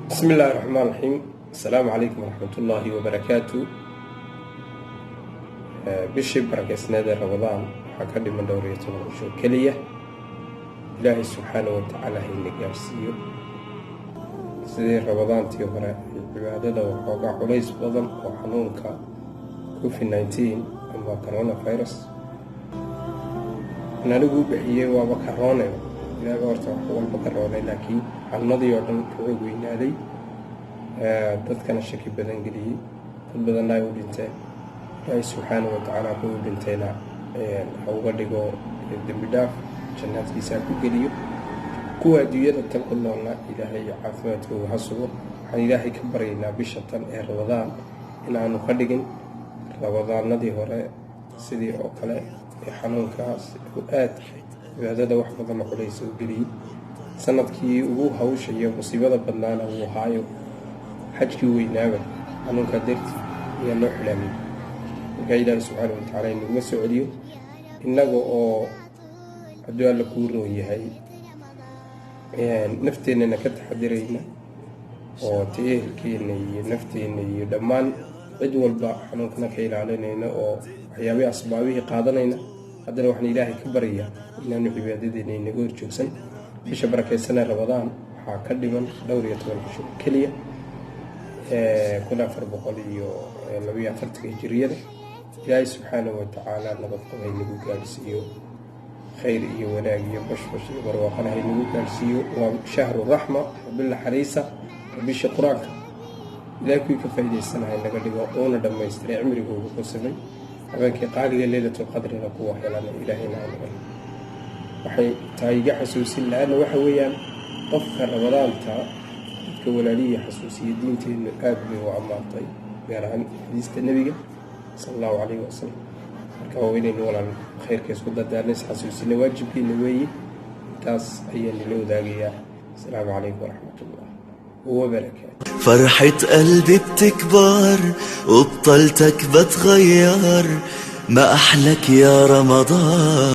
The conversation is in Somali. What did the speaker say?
Bismi illaahi raxmaan raxiim. Asalaamu calaykum waraxmatullaahi wabarakaatu. Bishii barakeysneed ee Ramadaan waxaa ka dhiman 14 cisho keliya. Ilaahay subxaana wa tacaala hayna gaarsiiyo. Sidii Ramadaantii hore ay cibaadada waxoogaa culays badan oo xanuunka COVID-19 ama coronavirus an anigu u bixiyey, waaba karoone, ilaaba horta wax walba karoonay, laakiin xanuunadii oo dhan ka xoog weynaaday, dadkana shaki badan geliyey, dad badanna ay u dhinteen. Ilaahay subxaana wa tacaala kuwii dhintayna ha uga dhigo dembi dhaaf, jannaadkiisa ha ku geliyo. Kuwa adduunyada tan ku noolna Ilaahay caafimaadkooga ha sugo. Waxaan Ilaahay ka baryaynaa bisha tan ee Ramadaan inaanu ka dhigin Ramadaanadii hore sidii oo kale ee xanuunkaas aad cibaadada wax badanna culays u geliyey. Sanadkii ugu hawsha iyo musiibada badnaana wuu ahaayo, xajkii weynaaba xanuunkaa darti ayaa loo xidhaamiyey. Markaa Ilaahi subxaana wa tacaala inaguma soo celiyo innaga oo hadduu Alla kuu roon yahay nafteennana ka taxadirayna oo ta ehelkeenna iyo nafteenna iyo dhammaan cid walba xanuunkana ka ilaalinayna oo waxyaabihii asbaabihii qaadanayna. Haddana waxaan Ilaahay ka baryayaa inaanu cibaadadeena inaga horjoogsan. Bisha barakeysanee Ramadaan waxaa ka dhiman 14 cisho keliya, 1442-ka hijiriyada. Ilaahay subxaana wa tacaala nabadqab haynagu gaadhsiiyo, khayr iyo wanaag iyo bashbash iyo barwaaqana haynagu gaadhsiiyo. Waa shahru raxma, waa bil naxariisa, waa bishii Qur-aanka. Ilahay kuwii ka faa'iidaysanahay naga dhigo uuna dhammaystiray cimrigooga ku simay habeenkii qaaliga Leylatulqadrina kuwa helana Ilaahayna ha naga. Waxay tahay iga xasuusin la-aana waxa weeyaan qofka Ramadaanta dadka walaalihii xasuusiya. Diinteennu aad bay u ammaantay, gaar ahaan xadiista Nebiga sala Allahu calayhi wasalam. Marka waa inaynu walaal khayrka isku dadaalna, is xasuusina, waajibkiina weeye. Intaas ayaan nila wadaagayaa. Asalaamu calaykum waraxmat ullah wabarakaatu. فرحة قلبي بتكبر وبطلتك بتغير، ما أحلك يا رمضان.